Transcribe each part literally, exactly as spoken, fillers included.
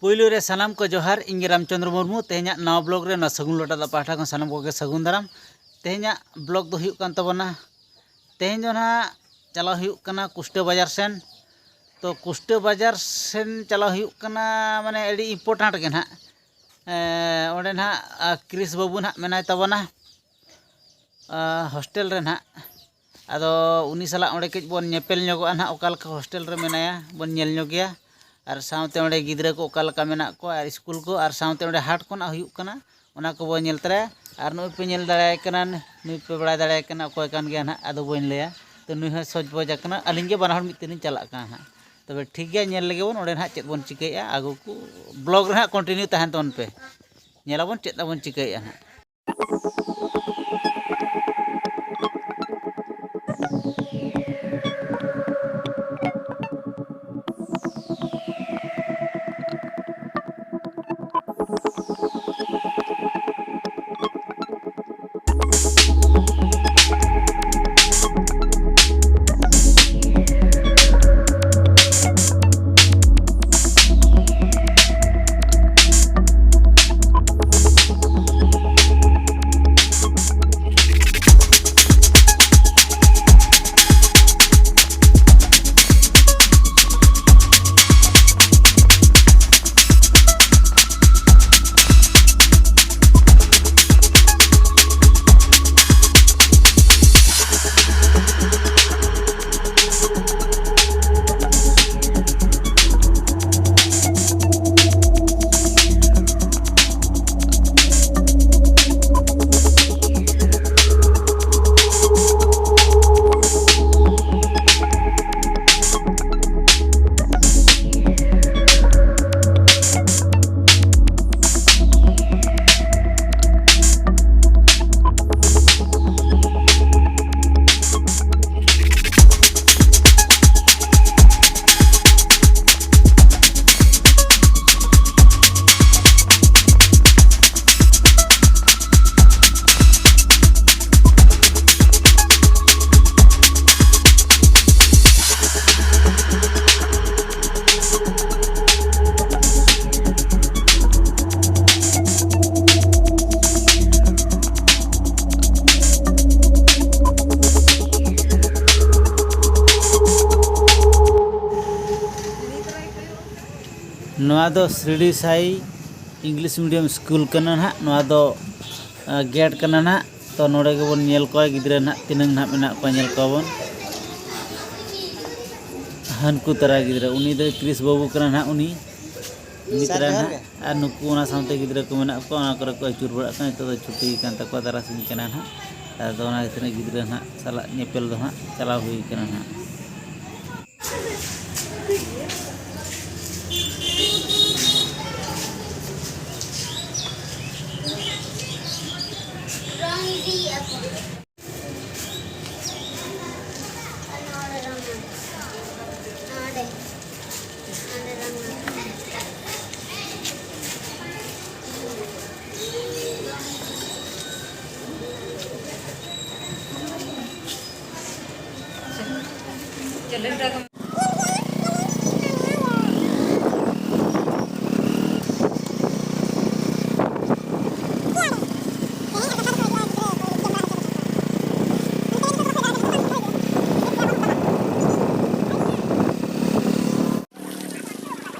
ᱯᱩᱭᱞᱩ ᱨᱮ ᱥᱟᱱᱟᱢ ᱠᱚ ᱡᱚᱦᱟᱨ, ᱤᱧ ᱜᱮ ᱨᱟᱢᱪᱚᱸᱫᱽᱨᱚ ᱢᱩᱨᱢᱩ᱾ ᱛᱮᱦᱮᱧᱟᱜ ᱱᱟᱣᱟ ᱵᱞᱚᱜ ᱨᱮ ᱱᱚᱣᱟ ᱥᱟᱹᱜᱩᱱ ᱞᱚᱴᱟ ᱫᱟᱜ ᱯᱟᱦᱴᱟ ᱠᱷᱚᱱ ᱥᱟᱱᱟᱢ ᱠᱚᱜᱮ ᱥᱟᱹᱜᱩᱱ ᱫᱟᱨᱟᱢ᱾ ᱛᱮᱦᱮᱧᱟᱜ ᱵᱞᱚᱜ ᱫᱚ ᱦᱩᱭᱩᱜ ᱠᱟᱱ ᱛᱟᱵᱚᱱᱟ, ᱛᱮᱦᱮᱧ ᱫᱚ ᱱᱟᱦᱟᱜ ᱪᱟᱞᱟᱣ ᱦᱩᱭᱩᱜ ᱠᱟᱱᱟ ᱠᱩᱥᱴᱟᱹ ᱵᱟᱡᱟᱨ ᱥᱮᱱ᱾ ᱛᱚ ᱠᱩᱥᱴᱟᱹ ᱵᱟᱡᱟᱨ ᱥᱮᱱ ᱪᱟᱞᱟᱣ ᱦᱩᱭᱩᱜ ᱠᱟᱱᱟ, ᱢᱟᱱᱮ ᱟᱹᱰᱤ ᱤᱢᱯᱚᱨᱴᱮᱱᱴ ᱜᱮ ᱱᱟᱦᱟᱜ᱾ ᱮᱸ, ᱚᱸᱰᱮ ᱱᱟᱦᱟᱜ, ᱟ, ᱠᱨᱤᱥ ᱵᱟᱹᱵᱩ ᱱᱟᱦᱟᱜ ᱢᱮᱱᱟᱭ ᱛᱟᱵᱚᱱᱟ, ᱟ, ᱦᱳᱥᱴᱮᱞ ᱨᱮ ᱱᱟᱦᱟᱜ᱾ ᱟᱫᱚ ᱩᱱᱤ ᱥᱟᱞᱟᱜ ᱚᱸᱰᱮ ᱠᱟᱹᱡ ᱵᱚᱱ ᱧᱮᱯᱮᱞ ᱧᱚᱜᱚᱜᱼᱟ ᱱᱟᱦᱟᱜ, ᱚᱠᱟ ᱞᱮᱠᱟ ᱦᱳᱥᱴᱮᱞ ᱨᱮ ᱢᱮᱱᱟᱭᱟ ᱵᱚᱱ ᱧᱮᱞ ᱧᱚᱜᱮᱭᱟ᱾ ᱟᱨ ᱥᱟᱶᱛᱮ ᱚᱸᱰᱮ ᱜᱤᱫᱽᱨᱟᱹ ᱠᱚ ᱚᱠᱟ ᱞᱮᱠᱟ ᱢᱮᱱᱟᱜ ᱠᱚᱣᱟ ᱟᱨ ᱥᱠᱩᱞ ᱠᱚ, ᱟᱨ ᱥᱟᱶᱛᱮ ᱚᱸᱰᱮ ᱦᱟᱴ ᱠᱚ ᱱᱟᱜ ᱦᱩᱭᱩᱜ ᱠᱟᱱᱟ, ᱚᱱᱟ ᱠᱚᱵᱚᱱ ᱧᱮᱞ ᱛᱚᱨᱟᱭᱟ᱾ ᱟᱨ ᱱᱩᱭ ᱯᱮ ᱧᱮᱞ ᱫᱟᱲᱮᱭᱟᱭ ᱠᱟᱱᱟ, ᱱᱩᱭ ᱯᱮ ᱵᱟᱲᱟᱭ ᱫᱟᱲᱮᱭᱟᱭ ᱠᱟᱱᱟ ᱚᱠᱚᱭ ᱠᱟᱱ ᱜᱮᱭᱟ ᱱᱟᱦᱟᱜ, ᱟᱫᱚ ᱵᱟᱹᱧ ᱞᱟᱹᱭᱟ᱾ ᱛᱚ ᱱᱩᱭ ᱦᱚᱸ ᱥᱚᱡᱽ ᱵᱚᱡᱽ ᱟᱠᱟᱱᱟ, ᱟᱹᱞᱤᱧ ᱜᱮ ᱵᱟᱱᱟ ᱦᱚᱲ ᱢᱤᱫ ᱛᱮᱞᱤᱧ ᱪᱟᱞᱟᱜ ᱠᱟᱱᱟ ᱱᱟᱦᱟᱜ᱾ ᱛᱚᱵᱮ ᱴᱷᱤᱠ ᱜᱮᱭᱟ, ᱧᱮᱞ ᱞᱮᱜᱮ ᱵᱚᱱ ᱚᱸᱰᱮ ᱱᱟᱦᱟᱜ ᱪᱮᱫ ᱵᱚᱱ ᱪᱤᱠᱟᱹᱭᱮᱫᱼᱟ᱾ ᱟᱹᱜᱩ ᱠᱚ ᱵᱞᱚᱜ ᱨᱮ ᱱᱟᱦᱟᱜ ᱠᱚᱱᱴᱤᱱᱤᱭᱩ ᱛᱟᱦᱮᱱ ᱛᱟᱵᱚᱱ ᱯᱮ, ᱧᱮᱞᱟᱵᱚᱱ ᱪᱮᱫ ᱟᱵᱚᱱ ᱪᱤᱠᱟᱹᱭᱮᱫᱼᱟ ᱱᱟᱦᱟᱜ᱾ ᱱᱚᱣᱟ ᱫᱚ ᱥᱤᱨᱰᱤ ᱥᱟᱭ ᱤᱝᱞᱤᱥ ᱢᱤᱰᱤᱭᱟᱢ ᱥᱠᱩᱞ ᱠᱟᱱᱟ ᱱᱟᱦᱟᱜ᱾ ᱱᱚᱣᱟ ᱫᱚ, ᱟ, ᱜᱮᱴ ᱠᱟᱱᱟ ᱱᱟᱦᱟᱜ᱾ ᱛᱚ, ᱱᱚᱰᱮ ᱜᱮᱵᱚᱱ ᱧᱮᱞ ᱠᱚᱣᱟ ᱜᱤᱫᱽᱨᱟᱹ ᱱᱟᱦᱟᱜ, ᱛᱤᱱᱟᱹᱝ ᱱᱟᱦᱟᱜ ᱢᱮᱱᱟᱜ ᱠᱚᱣᱟ, ᱧᱮᱞ ᱠᱚᱣᱟ ᱵᱚᱱ᱾ ᱦᱟᱹᱱᱠᱩ ᱛᱟᱨᱟ ᱜᱤᱫᱽᱨᱟᱹ, ᱩᱱᱤ ᱫᱚ ᱠᱨᱤᱥ ᱵᱟᱹᱵᱩ ᱠᱟᱱᱟ ᱱᱟᱦᱟᱜ, ᱩᱱᱤ, ᱩᱱᱤ ᱥᱟᱨ, ᱛᱟᱨᱟ ᱡᱚᱦᱟᱨ ᱱᱟᱦᱟᱜ᱾ ᱜᱮ᱾ ᱟᱨ ᱱᱩᱠᱩ ᱚᱱᱟ ᱥᱟᱶᱛᱮ ᱜᱤᱫᱽᱨᱟᱹ ᱠᱚ ᱢᱮᱱᱟᱜ ᱠᱚᱣᱟ, ᱚᱱᱟ ᱠᱚᱨᱮ ᱠᱚ ᱟᱹᱪᱩᱨ ᱵᱟᱲᱟᱜ ᱠᱟᱱᱟ᱾ ᱱᱤᱛᱚᱜ ᱫᱚ ᱪᱷᱩᱴᱤ ᱠᱟᱱ ᱛᱟᱠᱚᱣᱟ, ᱛᱟᱨᱟᱥᱤᱧ ᱠᱟᱱᱟ ᱱᱟᱦᱟᱜ᱾ ᱟᱫᱚ ᱚᱱᱟ ᱠᱷᱟᱹᱛᱤᱨ ᱜᱤᱫᱽᱨᱟᱹ ᱱᱟᱦᱟᱜ ᱥᱟᱞᱟᱜ ᱧᱮᱯᱮᱞ ᱫᱚ ᱱᱟᱦᱟᱜ ᱪᱟᱞᱟᱣ ᱦᱩᱭ ᱠᱟᱱᱟ ᱱᱟᱦᱟᱜ᱾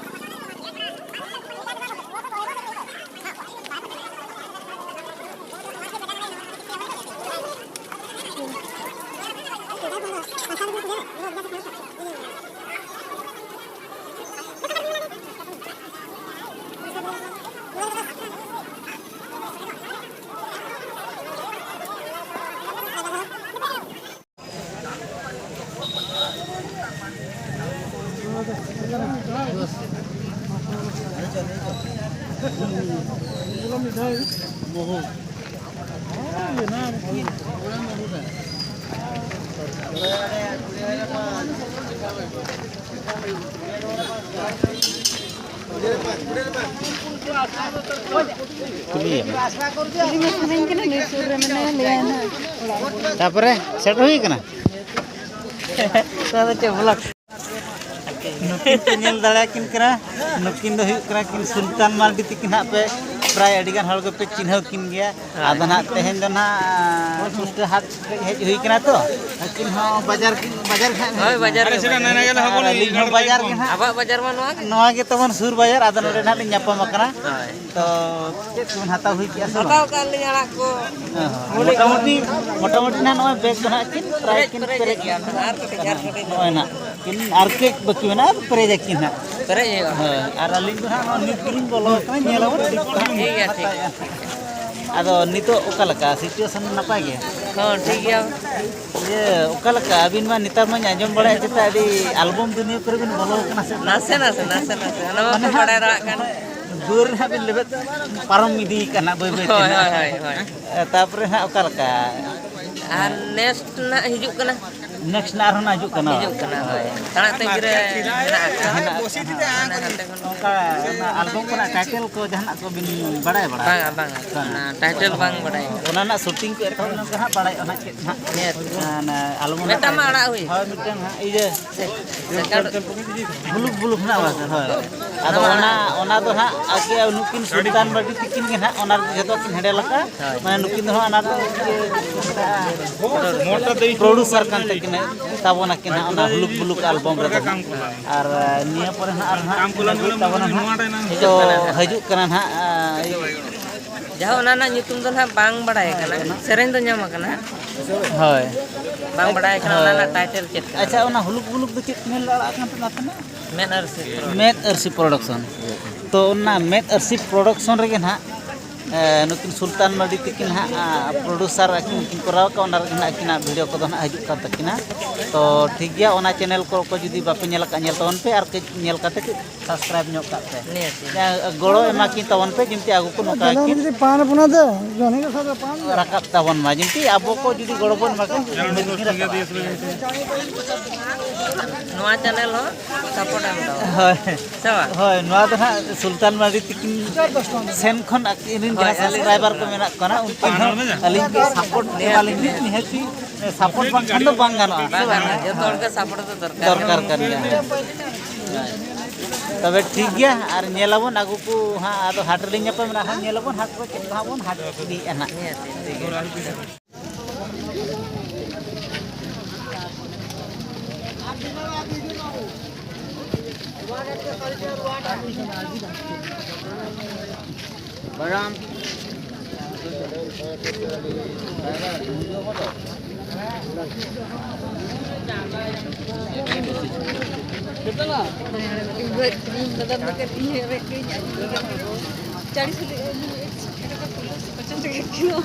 ᱠᱩᱞᱤᱭᱮᱢ᱾ ᱠᱩᱞᱤ ᱢᱮ ᱥᱟᱱᱟᱧ ᱠᱟᱱᱟ, ᱱᱩᱭ ᱥᱩᱨ ᱨᱮ ᱢᱮᱱᱟᱭᱟ, ᱞᱟᱹᱭᱟᱭ ᱱᱟᱦᱟᱜ ᱚᱲᱟᱜ ᱨᱮ᱾ ᱛᱟᱯᱚᱨᱮ ᱥᱮᱴᱮᱨ ᱦᱩᱭ ᱠᱟᱱᱟ? ᱱᱚᱣᱟ ᱫᱚ ᱪᱮᱫ vlog? ᱱᱩᱠᱤᱱ ᱯᱮ ᱧᱮᱞ ᱫᱟᱲᱮᱭᱟᱠᱤᱱ ᱠᱟᱱᱟ, ᱱᱩᱠᱤᱱ ᱫᱚ ᱦᱩᱭᱩᱜ ᱠᱟᱱᱟ ᱠᱤᱱ ᱥᱩᱞᱛᱟᱱ ᱢᱟᱨᱰᱤ ᱛᱤᱠᱤᱱ ᱦᱟᱸᱜ ᱯᱮ ᱯᱨᱟᱭ ᱟᱹᱰᱤ ᱜᱟᱱ ᱦᱚᱲ ᱜᱮᱯᱮ ᱪᱤᱱᱦᱟᱹᱣ ᱠᱤᱱ ᱜᱮᱭᱟ᱾ ᱦᱳᱭ᱾ ᱟᱫᱚ ᱱᱟᱦᱟᱜ ᱛᱮᱦᱮᱧ ᱫᱚ ᱱᱟᱦᱟᱜ ᱯᱩᱥᱴᱟᱹ ᱦᱟᱴ ᱦᱮᱡ ᱦᱩᱭ ᱠᱟᱱᱟ ᱛᱚ, ᱟᱹᱠᱤᱱ ᱦᱚᱸ ᱵᱟᱡᱟᱨ ᱠᱤᱱ, ᱵᱟᱡᱟᱨ ᱜᱮ ᱦᱟᱸᱜ ᱦᱳᱭ, ᱵᱟᱡᱟᱨ ᱨᱮ᱾ ᱟᱨ ᱟᱹᱞᱤᱧ ᱦᱚᱸ ᱵᱟᱡᱟᱨ ᱜᱮ ᱦᱟᱸᱜ᱾ ᱟᱵᱚᱣᱟᱜ ᱵᱟᱡᱟᱨ ᱢᱟ ᱱᱚᱣᱟ ᱜᱮ᱾ ᱱᱚᱣᱟ ᱜᱮ ᱛᱟᱵᱚᱱ ᱥᱩᱨ ᱵᱟᱡᱟᱨ, ᱟᱫᱚ ᱱᱚᱰᱮ ᱱᱟᱦᱟᱜ ᱞᱤᱧ ᱧᱟᱯᱟᱢ ᱟᱠᱟᱱᱟ᱾ ᱦᱳᱭ᱾ ᱛᱚ ᱪᱮᱫ ᱠᱚᱵᱮᱱ ᱦᱟᱛᱟᱣ ᱦᱩᱭ ᱠᱮᱜᱼᱟ ᱥᱮ ᱵᱟᱝ? ᱦᱟᱛᱟᱣ ᱠᱟᱜᱼᱟ ᱞᱤᱧ ᱟᱲᱟᱜ ᱠᱚ᱾ ᱦᱮᱸ, ᱦᱮᱸ᱾ ᱢᱚᱴᱟᱢᱩᱴᱤ, ᱢᱚᱴᱟᱢᱩᱴᱤ ᱱᱟᱦᱟᱜ ᱱᱚᱜᱼᱚᱭ ᱵᱮᱜᱽ ᱫᱚ ᱱᱟᱦᱟᱜ ᱠᱤᱱ ᱯᱨᱟᱭ ᱯᱮᱨᱮᱡ, ᱠᱤᱱ ᱯᱮᱨᱮᱡ ᱯᱮᱨᱮᱡ ᱜᱮᱭᱟ, ᱟᱨ ᱠᱟᱹᱴᱤᱡ ᱟᱨ ᱠᱟᱹᱴᱤᱡ ᱱᱚᱜᱼᱚᱭ ᱱᱟᱦᱟᱜ ᱠᱤᱱ ᱟᱨ ᱠᱟᱹᱡ ᱵᱟᱹᱠᱤ ᱢᱮᱱᱟᱜᱼᱟ, ᱯᱮᱨᱮᱡ ᱟᱠᱤᱱ ᱱᱟᱦᱟᱜ᱾ ᱯᱮᱨᱮᱡ ᱦᱩᱭᱩᱜᱼᱟ᱾ ᱦᱳᱭ, ᱟᱨ ᱟᱹᱞᱤᱧ ᱫᱚ ᱱᱟᱦᱟᱜ ᱱᱚᱜᱼᱚᱭ ᱱᱤᱛ ᱜᱮᱞᱤᱧ ᱵᱚᱞᱚ ᱟᱠᱟᱱᱟ, ᱧᱮᱞ ᱟᱵᱚᱱ ᱴᱷᱤᱠ ᱴᱷᱟᱠ᱾ ᱴᱷᱤᱠ ᱜᱮᱭᱟ, ᱴᱷᱤᱠ ᱜᱮᱭᱟ᱾ ᱟᱫᱚ ᱱᱤᱛᱚᱜ ᱚᱠᱟ ᱞᱮᱠᱟ situation ᱱᱟᱯᱟᱭ ᱜᱮ? ᱦᱚᱸ, ᱴᱷᱤᱠ ᱜᱮᱭᱟ᱾ ᱤᱭᱟᱹ, ᱚᱠᱟ ᱞᱮᱠᱟ ᱟᱹᱵᱤᱱ ᱢᱟ ᱱᱮᱛᱟᱨ ᱢᱟᱧ ᱟᱸᱡᱚᱢ ᱵᱟᱲᱟᱭᱮᱫ ᱪᱮᱛᱟ ᱟᱹᱰᱤ ᱟᱞᱵᱚᱢ ᱫᱩᱱᱤᱭᱟᱹ ᱠᱚᱨᱮ ᱵᱤᱱ ᱵᱚᱞᱚ ᱟᱠᱟᱱᱟ ᱥᱮ? ᱱᱟᱥᱮ, ᱱᱟᱥᱮ, ᱱᱟᱥᱮ, ᱱᱟᱥᱮ᱾ ᱚᱱᱟ ᱢᱟᱱᱮ ᱢᱟᱯᱮ ᱦᱟᱸᱜ ᱵᱟᱲᱟᱭ ᱫᱟᱲᱮᱭᱟᱜ ᱠᱟᱱ᱾ ᱫᱩᱣᱟᱹᱨ ᱨᱮ ᱦᱟᱸᱜ ᱵᱤᱱ ᱞᱮᱵᱮᱫ ᱯᱟᱨᱚᱢ ᱤᱫᱤ ᱠᱟᱱᱟ ᱵᱟᱹᱭ ᱵᱟᱹᱭ ᱛᱮ ᱦᱳᱭ, ᱱᱟᱜ᱾ ᱦᱳᱭ, ᱦᱳᱭ, ᱦᱳᱭ᱾ ᱮ, ᱛᱟᱯᱚᱨᱮ ᱦᱟᱸᱜ ᱚᱠᱟ ᱞᱮᱠᱟ? ᱟᱨ next ᱱᱟᱜ ᱦᱤᱡᱩᱜ ᱠᱟᱱᱟ᱾ Next ᱱᱟᱜ ᱟᱨᱦᱚᱸ ᱱᱟᱜ ᱦᱤᱡᱩᱜ ᱠᱟᱱᱟ? ᱦᱤᱡᱩᱜ ᱠᱟᱱᱟ, ᱦᱳᱭ᱾ ᱛᱟᱲᱟᱜ ᱛᱟᱺᱜᱤ ᱨᱮ ᱢᱮᱱᱟᱜ ᱟᱠᱟᱫᱼᱟ᱾ ᱦᱮᱱᱟᱜ ᱟᱠᱟᱫᱼᱟ᱾ ᱢᱟᱱᱮ ᱦᱟᱱᱛᱮ ᱠᱷᱚᱱ ᱚᱱᱠᱟ ᱚᱱᱟ ᱟᱞᱵᱚᱢ ᱠᱚᱨᱮᱱᱟᱜ title ᱠᱚ ᱡᱟᱦᱟᱱᱟᱜ ᱠᱚᱵᱤᱱ ᱵᱟᱲᱟᱭ ᱵᱟᱲᱟ? ᱵᱟᱝᱟ, ᱵᱟᱝᱟ᱾ ᱵᱟᱝᱟ᱾ ᱚᱱᱟ title ᱵᱟᱝ ᱵᱟᱲᱟᱭ ᱠᱟᱱᱟ᱾ ᱚᱱᱟ ᱨᱮᱱᱟᱜ shooting ᱠᱚ ᱮᱛᱚᱦᱚᱵ ᱞᱮᱱᱠᱷᱟᱱ ᱦᱟᱸᱜ ᱵᱟᱲᱟᱭᱚᱜᱼᱟ ᱱᱟᱜ ᱪᱮᱫ ᱦᱟᱸᱜ᱾ ᱱᱤᱭᱟᱹ ᱚᱱᱟ ᱟᱞᱵᱚᱢ ᱢᱤᱫᱴᱟᱝ ᱢᱟ ᱨᱮᱱᱟᱜ ᱟᱲᱟᱜ ᱦᱩᱭ ᱦᱳᱭ, ᱠᱟᱱᱟ᱾ ᱢᱤᱫᱴᱟᱝ ᱦᱟᱸᱜ ᱤᱭᱟᱹ ᱥᱮ-, second ᱵᱩᱞᱩᱠ ᱵᱩᱞᱩᱠ ᱦᱮᱱᱟᱜ ᱵᱟᱝ ᱥᱮ? ᱦᱳᱭ᱾ ᱟᱫᱚ ᱚᱱᱟ, ᱚᱱᱟ ᱫᱚ ᱦᱟᱸᱜ ᱟᱜᱮ ᱱᱩᱠᱤᱱ ᱥᱩᱞᱛᱟᱱ ᱵᱟᱹᱴᱤ ᱛᱤᱠᱤᱱ ᱜᱮ ᱦᱟᱸᱜ ᱚᱱᱟ ᱨᱮᱫᱚ ᱡᱚᱛᱚ ᱠᱤᱱ ᱦᱮᱰᱮ ᱞᱟᱠᱟ᱾ ᱦᱳᱭ᱾ ᱢᱟᱱᱮ ᱱᱩᱠᱤᱱ ᱫᱚ ᱦᱟᱸᱜ ᱚᱱᱟ ᱫᱚ ᱪᱮᱫ ᱠᱚ ᱢᱮᱛᱟᱜᱼᱟ? Producer ᱠᱟᱱ ᱛᱟᱹᱠᱤᱱᱟ ᱛᱟᱵᱚᱱᱟᱠᱤᱱ ᱦᱟᱸᱜ ᱚᱱᱟ ᱦᱩᱞᱩᱠ ᱵᱩᱞᱩᱠ ᱟᱞᱵᱚᱢ ᱨᱮᱫᱚ ᱦᱟᱸᱜ᱾ ᱟᱨ ᱱᱤᱭᱟᱹ ᱯᱚᱨᱮ ᱦᱟᱸᱜ ᱟᱨ ᱦᱟᱸᱜ ᱛᱟᱵᱚᱱᱟ ᱦᱟᱸᱜ᱾ ᱛᱚ ᱦᱤᱡᱩᱜ ᱠᱟᱱᱟ ᱦᱟᱸᱜ, ᱟᱸ, ᱡᱟᱦᱟᱸ ᱚᱱᱟ ᱨᱮᱱᱟᱜ ᱧᱩᱛᱩᱢ ᱫᱚ ᱱᱟᱦᱟᱜ ᱵᱟᱝ ᱵᱟᱲᱟᱭ ᱠᱟᱱᱟ, ᱥᱮᱨᱮᱧ ᱫᱚ ᱧᱟᱢ ᱟᱠᱟᱱᱟ᱾ ᱦᱳᱭ᱾ ᱵᱟᱝ ᱵᱟᱲᱟᱭ ᱠᱟᱱᱟ ᱚᱱᱟ ᱨᱮᱱᱟᱜ ᱦᱳᱭ᱾ Title ᱪᱮᱫ ᱠᱟᱱᱟ᱾ ᱟᱪᱪᱷᱟ, ᱚᱱᱟ ᱦᱩᱞᱩᱠ ᱵᱩᱞᱩᱠ ᱫᱚ ᱪᱮᱫ ᱢᱮᱱ ᱞᱟᱲᱟᱜ ᱠᱟᱱ ᱛᱟᱦᱮᱱᱟ ᱱᱟᱥᱮᱱᱟᱜ? ᱢᱮᱫ ᱟᱹᱨᱥᱤ production᱾ ᱢᱮᱫ ᱟᱹᱨᱥᱤ production᱾ ᱛᱚ, ᱚᱱᱟ ᱢᱮᱫ ᱟᱹᱨᱥᱤ production ᱨᱮᱜᱮ ᱱᱟᱦᱟᱜ, ᱮ, ᱱᱩᱠᱤᱱ ᱥᱩᱞᱛᱟᱱ ᱢᱟᱨᱰᱤ ᱛᱤᱠᱤᱱ ᱱᱟᱦᱟᱜ, ᱟ, producer ᱟᱹᱠᱤᱱ ᱠᱤᱱ ᱠᱚᱨᱟᱣ ᱟᱠᱟᱫ, ᱚᱱᱟ ᱨᱮᱜᱮ ᱱᱟᱦᱟᱜ ᱟᱹᱠᱤᱱᱟᱜ video ᱠᱚᱫᱚ ᱱᱟᱦᱟᱜ ᱦᱤᱡᱩᱜ ᱠᱟᱱ ᱛᱟᱹᱠᱤᱱᱟ᱾ ᱛᱚ, ᱴᱷᱤᱠ ᱜᱮᱭᱟ, ᱚᱱᱟ channel ᱠᱚ, ᱠᱚ ᱡᱩᱫᱤ ᱵᱟᱯᱮ ᱧᱮᱞ ᱟᱠᱟᱫ, ᱧᱮᱞ ᱛᱟᱵᱚᱱ ᱯᱮ ᱟᱨ ᱠᱟᱹᱡ ᱧᱮᱞ ᱠᱟᱛᱮ ᱠᱟᱹᱡ subscribe ᱧᱚᱜ ᱠᱟᱜ ᱯᱮ᱾ ᱱᱤᱦᱟᱹᱛᱤ᱾ ᱡᱟ ᱜᱚᱲᱚ ᱮᱢᱟ ᱠᱤᱱ ᱛᱟᱵᱚᱱ ᱯᱮ, ᱡᱮᱢᱛᱤ ᱟᱜᱩ ᱠᱚ ᱱᱚᱝᱠᱟ ᱫᱟᱫᱟ ᱜᱮᱠᱤᱱ ᱩᱱᱤ ᱡᱩᱫᱤ ᱯᱟᱱ ᱦᱚᱯᱚᱱᱟ ᱫᱚ, ᱡᱚᱱᱤ ᱠᱚ ᱥᱟᱵ ᱫᱚ ᱯᱟᱱ ᱫᱚ᱾ ᱨᱟᱠᱟᱵ ᱛᱟᱵᱚᱱ ᱢᱟ, ᱡᱮᱢᱛᱤ ᱟᱵᱚ ᱠᱚ ᱡᱩᱫᱤ ᱜᱚᱲᱚ ᱵᱚᱱ ᱮᱢᱟ ᱠᱤᱱ, ᱩᱱᱤ ᱫᱚᱠᱤᱱ ᱨᱟᱠᱟᱵᱼᱟ᱾ ᱱᱚᱣᱟ channel ᱦᱚᱸ support ᱮᱢ ᱛᱟᱵᱚᱱ᱾ ᱦᱳᱭ᱾ ᱥᱮ ᱵᱟᱝ? ᱦᱳᱭ, ᱱᱚᱣᱟ ᱫᱚ ᱦᱟᱸᱜ ᱥᱩᱞᱛᱟᱱ ᱢᱟᱨᱰᱤ ᱛᱤᱠᱤᱱ ᱥᱮᱱ ᱠᱷᱚᱱ ᱟᱹᱠᱤᱱ ᱨᱮᱱ ᱦᱳᱭ, ᱡᱟᱦᱟᱸ ᱟᱹᱞᱤᱧ subscriber ᱠᱚ ᱢᱮᱱᱟᱜ ᱠᱚᱣᱟ, ᱩᱱᱠᱤᱱ ᱦᱚᱸ ᱟᱹᱞᱤᱧ ᱠᱚ support ᱮᱢᱟᱞᱤᱧ ᱵᱤᱱ, ᱱᱤᱦᱟᱹᱛᱤ support ᱵᱟᱝᱠᱷᱟᱱ ᱫᱚ ᱵᱟᱝ ᱜᱟᱱᱚᱜᱼᱟ, ᱥᱮ ᱵᱟᱝ? ᱡᱚᱛᱚ ᱦᱚᱲ ᱜᱮ support ᱫᱚ ᱫᱚᱨᱠᱟᱨ᱾ ᱫᱚᱨᱠᱟᱨ ᱠᱟᱱ ᱜᱮᱭᱟ᱾ ᱛᱚᱵᱮ ᱴᱷᱤᱠ ᱜᱮᱭᱟ, ᱟᱨ ᱧᱮᱞᱟᱵᱚᱱ ᱟᱹᱜᱩ ᱠᱚ ᱦᱟᱸᱜ, ᱟᱫᱚ ᱦᱟᱴ ᱨᱮᱞᱤᱧ ᱧᱟᱯᱟᱢ ᱮᱱᱟ, ᱟᱨᱦᱚᱸ ᱧᱮᱞᱟᱵᱚᱱ ᱦᱟᱴ ᱠᱚ ᱪᱮᱫ ᱠᱚ ᱦᱟᱸᱜ ᱵᱚᱱ ᱦᱟᱴ ᱤᱫᱤᱭᱮᱫᱼᱟ ᱦᱟᱸᱜ᱾ ᱪᱟᱲᱤᱥ ᱦᱤᱞᱳᱜ ᱯᱚᱪᱟᱥ ᱴᱟᱠᱟ ᱠᱤᱞᱳ᱾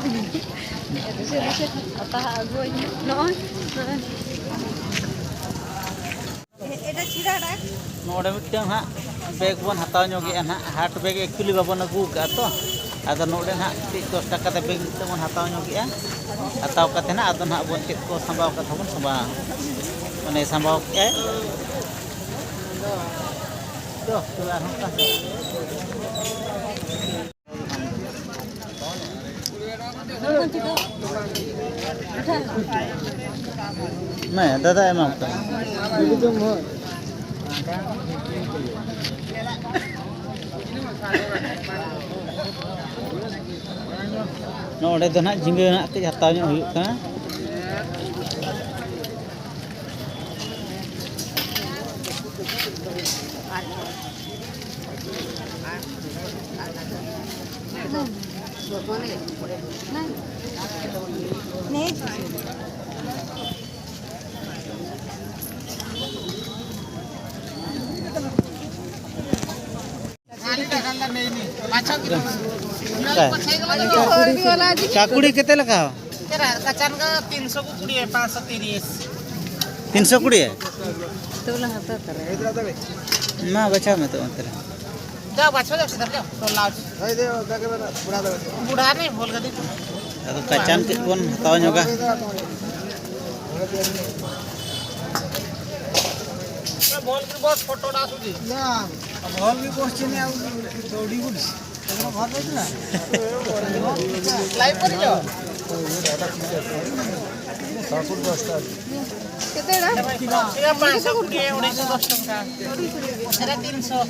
ᱫᱩᱥᱚ ᱫᱩᱥᱚ ᱦᱟᱛᱟᱣ ᱟᱹᱜᱩᱣᱟᱹᱧ ᱢᱮ᱾ ᱱᱚᱜᱼᱚᱭ, ᱱᱚᱜᱼᱚᱭ᱾ ᱮᱴᱟ ᱪᱤᱨᱟᱲᱟ᱾ ᱱᱚᱰᱮ ᱢᱤᱫᱴᱟᱝ ᱦᱟᱸᱜ ᱵᱮᱜᱽ ᱵᱚᱱ ᱦᱟᱛᱟᱣ ᱧᱚᱜᱮᱜᱼᱟ ᱦᱟᱸᱜ, ᱦᱟᱴ ᱵᱮᱜᱽ ᱮᱠᱪᱩᱭᱮᱞᱤ ᱵᱟᱵᱚᱱ ᱟᱹᱜᱩ ᱟᱠᱟᱫᱼᱟ ᱛᱚ, ᱟᱫᱚ ᱱᱚᱰᱮ ᱦᱟᱸᱜ ᱠᱟᱹᱴᱤᱡ ᱫᱚᱥ ᱴᱟᱠᱟ ᱛᱮ ᱵᱮᱜᱽ ᱢᱤᱫᱴᱟᱝ ᱵᱚᱱ ᱦᱟᱛᱟᱣ ᱧᱚᱜᱮᱜᱼᱟ᱾ ᱦᱟᱛᱟᱣ ᱠᱟᱛᱮ ᱦᱟᱸᱜ ᱟᱫᱚ ᱦᱟᱸᱜ ᱵᱚᱱ ᱪᱮᱫ ᱠᱚ ᱥᱟᱢᱵᱟᱣ ᱠᱟᱛᱷᱟ ᱵᱚᱱ ᱥᱟᱢᱵᱟᱣᱟ, ᱢᱟᱱᱮ ᱥᱟᱢᱵᱟᱣ ᱠᱮᱜᱼᱟᱭ᱾ ᱫᱚ ᱛᱚᱵᱮ ᱟᱨᱦᱚᱸ ᱚᱠᱟ ᱥᱮᱫ? ᱢᱮ, ᱫᱟᱫᱟ ᱮᱢᱟᱢ ᱠᱟᱱᱟ᱾ ᱱᱚᱰᱮ ᱫᱚ ᱱᱟᱦᱟᱜ ᱡᱷᱤᱸᱜᱟᱹ ᱱᱟᱦᱟᱜ ᱠᱟᱹᱡ ᱦᱟᱛᱟᱣ ᱧᱚᱜ ᱦᱩᱭᱩᱜ ᱠᱟᱱᱟ᱾ ᱠᱟᱠᱩᱲᱤ ᱠᱮᱛᱮ ᱞᱮᱠᱟ? ᱠᱟᱪᱟᱱ ᱠᱚ ᱛᱤᱱᱥᱚ ᱠᱚ ᱠᱩᱲᱤ, ᱯᱟᱸᱪᱥᱚ ᱛᱤᱨᱤᱥ᱾ ᱛᱤᱱᱥᱚ ᱠᱩᱲᱤ? ᱛᱚᱵᱮ ᱞᱟᱝ ᱦᱟᱛᱟᱣ ᱛᱟᱨᱟᱭᱟ᱾ ᱢᱟ ᱵᱟᱪᱷᱟᱣ ᱢᱮ ᱛᱚ ᱚᱱᱛᱮ ᱨᱮ᱾ ᱡᱟ ᱵᱟᱪᱷᱟᱣ ᱡᱟ ᱥᱤᱫᱷᱟᱨ ᱡᱟ, ᱛᱚ ᱞᱟᱣ᱾ ᱵᱩᱲᱦᱟ ᱱᱤ ᱵᱷᱩᱞ ᱜᱟᱫᱤ᱾ ᱟᱫᱚ ᱠᱟᱪᱟᱱ ᱠᱚ ᱵᱚᱱ ᱦᱟᱛᱟᱣ ᱧᱚᱜᱟ᱾ ᱵᱚᱞ ᱠᱤ ᱵᱚᱥ ᱯᱷᱳᱴᱳ ᱰᱟ ᱥᱩᱡᱤ᱾ ᱵᱚᱞ ᱠᱤ ᱵᱚᱥ ᱪᱮᱱᱮ ᱟᱵᱚ ᱫᱚ ᱰᱤ ᱜᱩᱰ᱾ ᱞᱟᱭᱤᱵ ᱠᱚᱨᱮ ᱡᱚ᱾ ᱴᱷᱟᱠᱩᱨ ᱫᱟᱥ ᱴᱟ᱾ କେତେ ଏଇଟା? ଏଇଟା ପାଞ୍ଚଶହ କୋଡ଼ିଏ, ଅଢ଼େଇଶହ ଦଶ ଟଙ୍କା। ଏଇଟା ତିନିଶହ।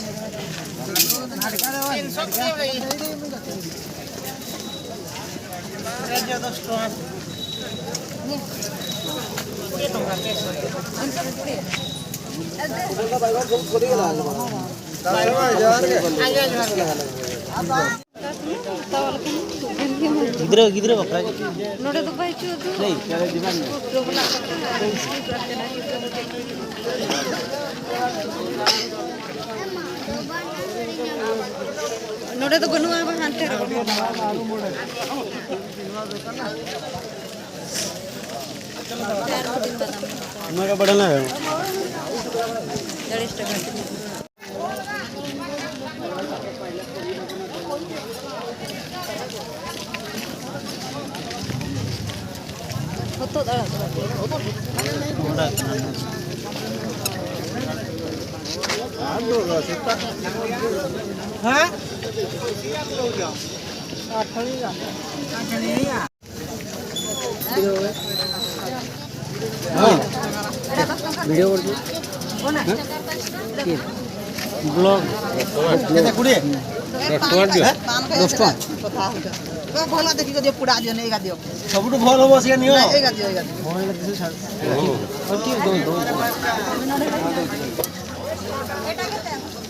ତିନିଶହ କୋଡ଼ିଏ ଭାଇ। ଏଇଟା ଦଶ ଟଙ୍କା। କୋଡ଼ିଏ ଟଙ୍କା, ତିନିଶହ। ᱜᱤᱫᱽᱨᱟᱹ, ᱜᱤᱫᱽᱨᱟᱹ ᱵᱟᱠᱷᱨᱟ ᱜᱮ᱾ ᱱᱚᱰᱮ ᱫᱚ ᱵᱟᱭ ᱪᱚ ᱫᱚ᱾ ᱞᱟᱹᱭ, ᱪᱟᱞᱟᱜ ᱡᱤᱵᱚᱱ᱾ ᱱᱚᱰᱮ ᱫᱚ ᱵᱟᱹᱱᱩᱜᱼᱟ, ᱦᱟᱱᱛᱮ ᱨᱮ᱾ ᱚᱱᱟ ᱜᱮ ᱵᱟᱲᱟᱭ ᱞᱮ᱾ ᱪᱟᱞᱤᱥ ᱴᱟᱠᱟ᱾ ᱦᱚᱛᱚᱫ ᱟᱲᱟᱜ ᱫᱚ ᱵᱟᱹᱪᱩᱜ᱾ ᱦᱮᱸ? ᱦᱮᱸ, ᱵᱷᱤᱰᱤᱭᱳ ᱠᱚᱨᱮ᱾ ᱦᱮᱸ? ବ୍ଲଗ୍। କେତେ, କୋଡ଼ିଏ? ଦଶ ଟଙ୍କା ଦିଅ। ଦଶ ଟଙ୍କା। ଭଲ ଦେଖିକି ଦିଅ, ପୋଡ଼ା ଦିଅ, ନେଇକା ଦିଅ। ସବୁଠୁ ଭଲ ହବ ସିଏ ନିଅ। ନାଇଁ, ଏଇକା ଦିଅ, ଏଇକା ଦିଅ।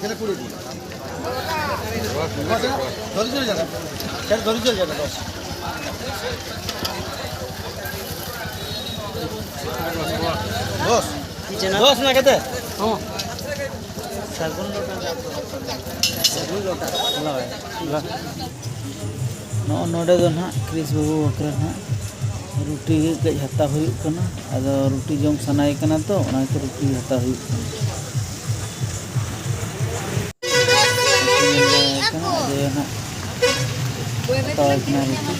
କେତେ, କୋଡ଼ିଏ ଦିଅ। କେତେ, କୋଡ଼ିଏ ଦିଅ। ଦଶ, ଦଶ, ଦଶ, ଦଶ। ଦଶ। ଦଶ ନା କେତେ? ହଁ। ଶାଗୁନ ଲଟା। ଶାଗୁନ ଲଟା। ᱦᱳᱭ। ᱱᱚᱜᱼᱚ ᱱᱚᱰᱮ ᱫᱚ ᱱᱟᱦᱟᱜ ᱠᱨᱤᱥ ᱵᱟᱹᱵᱩ ᱵᱟᱠᱷᱨᱟ ᱱᱟᱦᱟᱜ ᱨᱩᱴᱤ ᱜᱮ ᱠᱟᱹᱡ ᱦᱟᱛᱟᱣ ᱦᱩᱭᱩᱜ ᱠᱟᱱᱟ᱾ ᱟᱫᱚ ᱨᱩᱴᱤ ᱡᱚᱢ ᱥᱟᱱᱟᱭᱮ ᱠᱟᱱᱟ ᱛᱚ, ᱚᱱᱟᱛᱮ ᱨᱩᱴᱤ ᱦᱟᱛᱟᱣ ᱦᱩᱭᱩᱜ ᱠᱟᱱᱟ᱾ ᱠᱟᱱᱟ, ᱟᱫᱚ ᱱᱟᱦᱟᱜ ᱦᱟᱛᱟᱣ ᱟᱭ ᱠᱟᱱᱟ ᱨᱩᱴᱤ᱾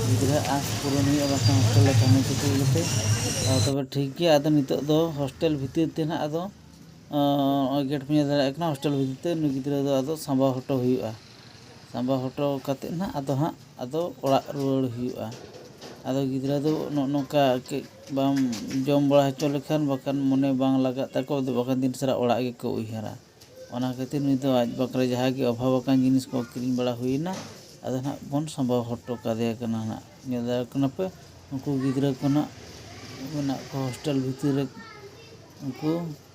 ᱜᱤᱫᱽᱨᱟᱹ ᱟᱥ ᱯᱩᱨᱚᱱ ᱦᱩᱭᱩᱜᱼᱟ, ᱵᱟᱝᱠᱷᱟᱱ ᱦᱳᱥᱴᱮᱞ ᱞᱮ ᱛᱟᱦᱮᱱᱟ ᱪᱤᱠᱟᱹ ᱞᱮᱠᱟᱛᱮ? ᱟᱫᱚ ᱛᱚᱵᱮ ᱴᱷᱤᱠ ᱜᱮᱭᱟ, ᱟᱫᱚ ᱱᱤᱛᱚᱜ ᱫᱚ ᱦᱳᱥᱴᱮᱞ ᱵᱷᱤᱛᱤᱨ ᱛᱮ ᱱᱟᱦᱟᱜ ᱟᱫᱚ, ᱟᱸ, ᱱᱚᱜᱼᱚᱭ ᱜᱮᱴ ᱯᱮ ᱧᱮᱞ ᱫᱟᱲᱮᱭᱟᱜ ᱠᱟᱱᱟ, ᱦᱳᱥᱴᱮᱞ ᱵᱷᱤᱛᱤᱨ ᱛᱮ ᱱᱩᱭ ᱜᱤᱫᱽᱨᱟᱹ ᱫᱚ ᱟᱫᱚ ᱥᱟᱸᱵᱟᱣ ᱦᱚᱴᱚ ᱦᱩᱭᱩᱜᱼᱟ᱾ ᱥᱟᱸᱵᱟᱣ ᱦᱚᱴᱚ ᱠᱟᱛᱮᱫ ᱱᱟᱦᱟᱜ ᱟᱫᱚ ᱦᱟᱸᱜ ᱟᱫᱚ ᱚᱲᱟᱜ ᱨᱩᱣᱟᱹᱲ ᱦᱩᱭᱩᱜᱼᱟ᱾ ᱟᱫᱚ ᱜᱤᱫᱽᱨᱟᱹ ᱫᱚ ᱱᱚᱜᱼᱚ ᱱᱚᱝᱠᱟ ᱠᱟᱹᱡ ᱵᱟᱢ ᱡᱚᱢ ᱵᱟᱲᱟ ᱦᱚᱪᱚ ᱞᱮᱠᱷᱟᱱ, ᱵᱟᱠᱷᱟᱱ ᱢᱚᱱᱮ ᱵᱟᱝ ᱞᱟᱜᱟᱜ ᱛᱟᱠᱚ, ᱟᱫᱚ ᱵᱟᱠᱷᱟᱱ ᱫᱤᱱ ᱥᱟᱨᱟ ᱚᱲᱟᱜ ᱜᱮᱠᱚ ᱩᱭᱦᱟᱹᱨᱟ᱾ ᱚᱱᱟ ᱠᱷᱟᱹᱛᱤᱨ ᱱᱩᱭ ᱫᱚ ᱟᱡ ᱵᱟᱠᱷᱨᱟ ᱡᱟᱦᱟᱸ ᱜᱮ ᱚᱵᱷᱟᱵᱽ ᱟᱠᱟᱱ ᱡᱤᱱᱤᱥ ᱠᱚ ᱠᱤᱨᱤᱧ ᱵᱟᱲᱟ ᱦᱩᱭᱱᱟ, ᱟᱫᱚ ᱱᱟᱦᱟᱜ ᱵᱚᱱ ᱥᱟᱢᱵᱟᱣ ᱦᱚᱴᱚ ᱠᱟᱫᱮᱭᱟ ᱠᱟᱱᱟ ᱱᱟᱦᱟᱜ᱾ ᱧᱮᱞ ᱫᱟᱲᱮᱭᱟᱜ ᱠᱟᱱᱟ ᱯᱮ, ᱩᱱᱠᱩ ᱜᱤᱫᱽᱨᱟᱹ ᱠᱚ ᱱᱟᱦᱟᱜ ᱢᱮᱱᱟᱜ ᱠᱚᱣᱟ ᱦᱳᱥᱴᱮᱞ ᱵᱷᱤᱛᱤᱨ ᱨᱮ, ᱩᱱᱠᱩ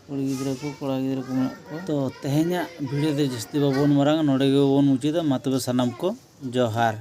ᱠᱩᱲᱤ ᱜᱤᱫᱽᱨᱟᱹ ᱠᱚ, ᱠᱚᱲᱟ ᱜᱤᱫᱽᱨᱟᱹ ᱠᱚ ᱢᱮᱱᱟᱜ ᱠᱚᱣᱟ᱾ ᱛᱚ, ᱛᱮᱦᱮᱧᱟᱜ ᱵᱷᱤᱰᱤᱭᱳ ᱫᱚ ᱡᱟᱹᱥᱛᱤ ᱵᱟᱵᱚᱱ ᱢᱟᱨᱟᱝᱟ, ᱱᱚᱰᱮ ᱜᱮᱵᱚᱱ ᱢᱩᱪᱟᱹᱫᱟ᱾ ᱢᱟ ᱛᱚᱵᱮ ᱥᱟᱱᱟᱢ ᱠᱚ ᱡᱚᱦᱟᱨ᱾